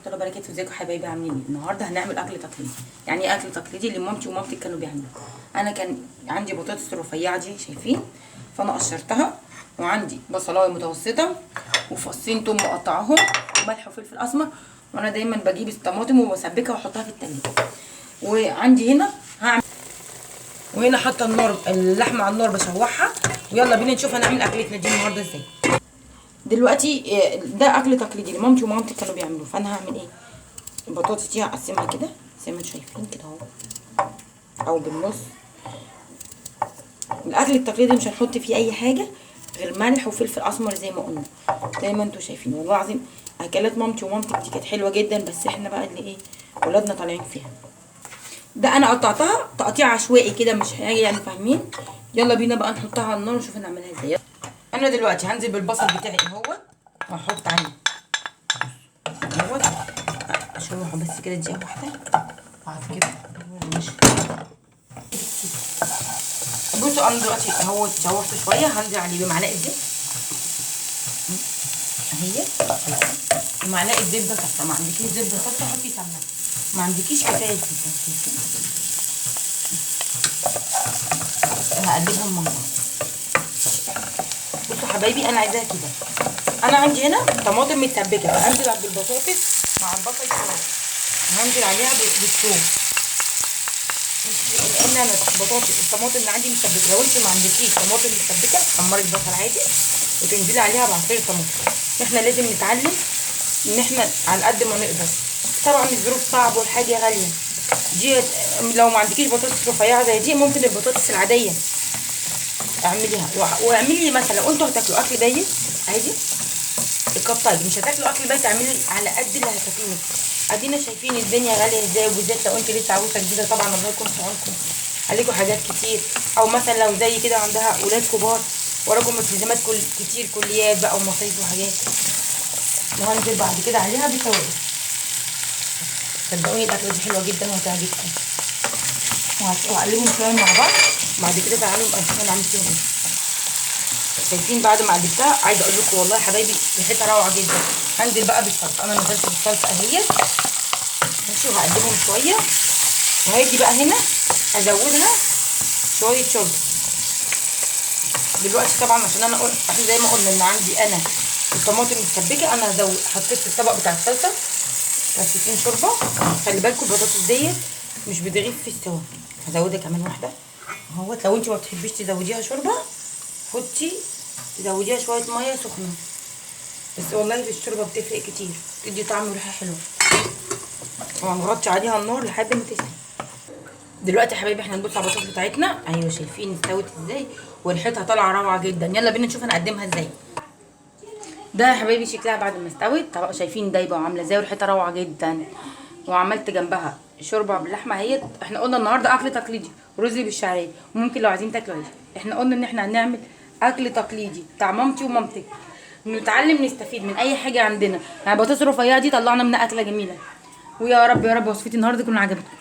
الله وبركاته. ازيكم حبايبي، عاملين ايه؟ النهارده هنعمل اكل تقليدي. يعني ايه اكل تقليدي؟ اللي مامتي ومامتك كانوا بيعملوه. انا كان عندي بطاطس رفيعة دي شايفين، فانا قشرتها، وعندي بصلايه متوسطه وفصين توم مقطعاهم وملح وفلفل اسمر، وانا دايما بجيب الطماطم وبسبكها واحطها في التلاجة. وعندي هنا هعمل، وهنا حاطه النار اللحمة على النار بشوحها. ويلا بينا نشوف هنعمل اكلتنا دي النهارده ازاي. دلوقتي ده اكل تقليدي اللي مامتي ومامتي كانوا بيعملوه. فانا هعمل ايه؟ البطاطس دي هقسمها كده زي ما انتم شايفين كده اهو، او بالنص. الاكل التقليدي مش هنحط فيه اي حاجة غير ملح وفلفل اسمر زي ما قلنا، زي ما انتم شايفين. والله العظيم اكلات مامتي ومامتك دي كانت حلوة جدا، بس احنا بقى اللي ايه، ولادنا طالعين فيها. ده انا قطعتها تقطيع عشوائي كده، مش حاجة يعني، فاهمين؟ يلا بينا بقى نحطها على النار ونشوف هنعملها ازاي. انا دلوقتي هنزل بالبصل بتاعي اهوت، وهحط عليه اهوت، اشوحه بس كده دقيقة واحدة. بعد كده ماشي. بصوا انا دلوقتي اهوت شوحته شوية، هنزل عليه بمعلقه زيت اهي، ومعلقة زبدة صفرا. ما عندكيش زبدة صفرا حطي سمنه، ما عندكيش كفاية زيت. هقلبهم مع بعض. بصوا حبايبي انا عايزاها كده. انا عندي هنا طماطم متسبكه، هنزل بالبطاطس مع البصل شوية، هنزل عليها بالثوم، لان انا بطاطس الطماطم اللي عندي متسبكه. لو انت ما عندكيش طماطم متسبكه حمري البصل عادي وتنزلي عليها بعصير الطماطم. احنا لازم نتعلم ان احنا على قد ما نقدر، طبعا الظروف صعبة والحاجة غالية. دي لو ما عندكيش بطاطس رفيعة زي دي، ممكن البطاطس العادية اعمليها. واعملي مثلا لو انتوا هتاكلوا اكل بايت عادي الكفتاج، مش هتاكلوا اكل بايت، اعملي على قد اللي هتاكلوه. ادينا شايفين الدنيا غالية ازاي، وبالذات لو انت لسه عروسه جديدة طبعا الله يكون في عونكم، عليكم حاجات كتير. او مثلا لو زي كده عندها اولاد كبار وراكم التزامات كتير، كليات بقى ومصاريف وحاجات. وهنزل بعد كده عليها بالتوابل. صدقوني الاكلة دي حلوة جدا وهتعجبكم. وهقلبهم شوية مع بعض، بعد كده تعالوا نبقى نشوف هنعمل فيهم ايه. شايفين بعد ما قلبتها، عايزه اقول لكم والله يا حبايبي ريحتها روعه جدا. هنزل بقى بالصلصه، انا نزلت بالصلصه اهي ماشي، وهقلبهم شوية. وهاجي بقى هنا ازودها شوية شوربة دلوقتي. طبعا عشان انا قلت احنا زي ما قلنا ان عندي انا الطماطم متسبكه، انا هزود، حطيت في الطبق بتاع الصلصه كاستين شوربة. خلي بالكم البطاطس ديت مش بتغيب في السوا، هزودها كمان واحدة اهوت. لو انت ما بتحبيش تزوديها شوربة حطي تزوديها شوية مية سخنة، بس والله في الشوربة بتفرق كتير، بتدي طعم وريحه حلوة. وهنغطي عليها النار لحد ما تستوي. دلوقتي يا حبايبي احنا هنبص على البطاطس بتاعتنا. ايوه شايفين استوت ازاي وريحتها طالعه روعه جدا. يلا بينا نشوف هنقدمها ازاي. ده يا حبايبي شكلها بعد ما استوت، طبق شايفين دايبه وعامله ازاي وريحتها روعه جدا. وعملت جنبها شوربة باللحمه اهي. احنا قلنا النهارده اكل تقليدي، رز بالشعريه، وممكن لو عايزين تاكلوا عيش. احنا قلنا ان احنا هنعمل اكل تقليدي بتاع مامتي ومامتك، نتعلم نستفيد من اي حاجة عندنا. يعني البطاطس الرفيعة دي طلعنا منها اكله جميلة. ويا رب يا رب وصفتي النهارده تكون عجبتكم.